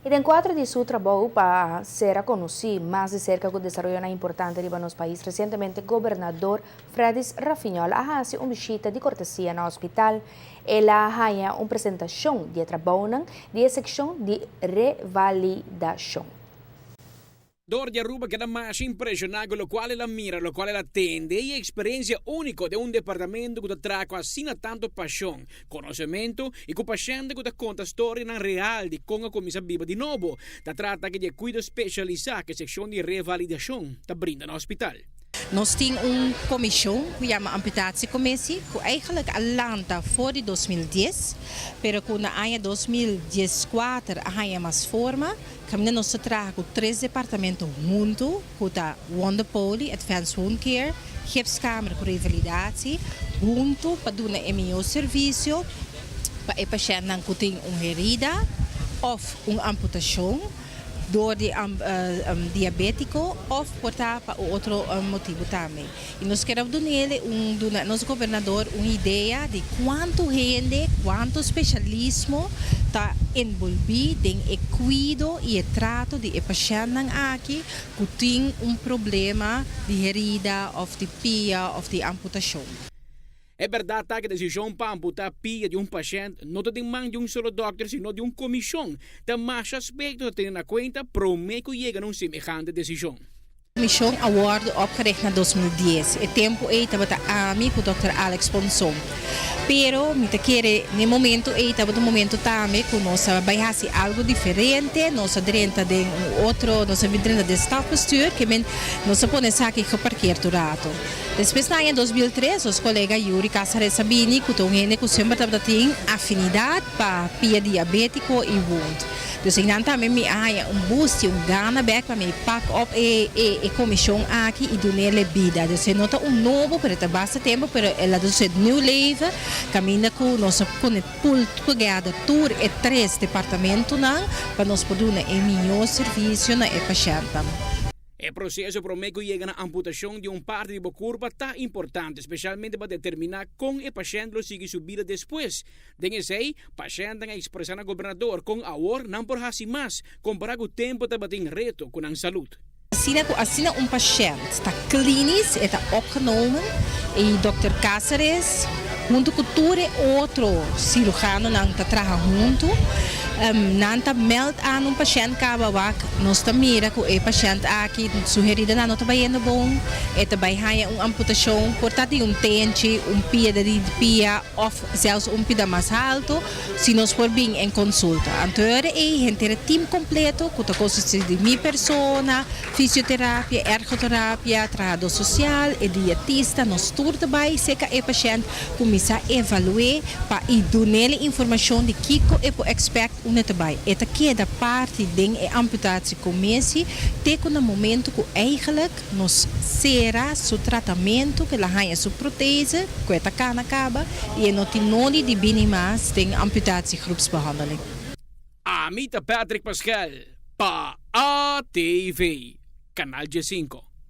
I den kuadro di su trabou pa sera konosí mas di serka ku desaroyonan importante riba nos pais, resientemente Gobernador Fredis Rafinhol a hasi un bishita di kortesia na hospital. El a haña un presentashon di e trabounan di e sekshon di revalidashon. Dor di Aruba keda masha impresioná ku lokual el a mira, lokual el a tende i e eksperensia úniko den un departamento ku ta traha ku asina tantu pashon, konosementu i ku pashènte ku ta konta storianan real di kon a kuminsá biba di nobo. Ta trata aki di e kuido spesialisá ku e sekshon di revalidashon ta brinda na hospital. Nos tin un komishon ku yama Amputatiecommissie ku eigenlijk a lanta for di 2010, pero ku na aña 2014 a haña mas forma. Kaminda nos ta traha ku tres departamento huntu, ku ta Wonderpoli, Advanced Wound Care, Gipskamer ku Revalidatie, huntu pa duna e mihó servisio pa e pashèntnan ku tin un herida òf un amputashon door di diabetico of por ta pa un otro motibo tambe. Y nos kier a dunele un duna nos gobernador un idea di cuanto hende, cuanto specialismo ta envolvi den e cuido y e trato di e pashentnan aki cu tin un problema di herida of di pia of di amputacion. E bèrdat ta ku e desishon pa amputá pia di un pashènt no ta den man di un solo dòkter sino di un komishon. Ta masha aspekto ta tene na kuenta promé ku yega na un semehante desishon. Komishon a wòrdu opgericht na 2010. E tempu ei tabata ami ku dòkter Alex Ponson. Pero mi ta kere n'e momentu ei tabata un momentu tambe ku nos a bai hasi algu diferente, nos a drenta den un otro, nos a bin drenta den stafbestuur, ke men nos a pone esaki geparkeer tur rato. Despues na aña 2003 nos kolega Yuri Casares a bini ku ta un hende ku semper tabata tin afinidat pa pia diabetiko i wond. Dus einan tambe mi a haña un boost i un gana bek pa mi pak op e e komishon aki i dun'el e bida. Dus e no ta un nobo pero e ta basta tempu pero el a dus het nieuw leven kaminda ku nos a pone pool together tur e tres departamentonan pa nos por duna e mihó servisio na e pashèntnan. E proseso promé ku yega na amputashon di un parti di bo kurpa ta importante, spesialmente pa determiná kon e pashènt lo sigui su bida despues. Den esei, pashèntnan a ekspresá na gobernador kon awor nan por hasi mas, kompará ku tempu tabatin reto ku nan salud. Asina ku asina un pashènt ta klinisch, e ta opgenomen i dòkter Cáceres huntu ku tur e otro sirujanonan ta traha huntu. Nan ta meld aan un pashènt kaba wak nos ta mira ku e pashènt aki su heridanan no ta bayendo bon, e ta bai haña un amputashon por ta di un tenchi, un pia di pia òf sèls un pida mas haltu si nos por bin en konsulta. Anto e ora ei henter e tim kompleto ku ta konsistí di mi persona, fisioterapia, ergoterapia, trahadó sosial, e dietista, nos tur ta bai serka e pashènt kuminsá evalu'é pa i dun'é e informashon di kiko e por expect unda e ta bai. E ta keda parti den e amputatiecommissie te ku na momento ku eigenlijk nos sera su tratamentu, ku el a haña su protese, ku e ta kana kaba i e no tin nodi di bini mas den amputatiegroepsbehandeling. Ami ta Patrick Pascal pa ATV, Canal 15.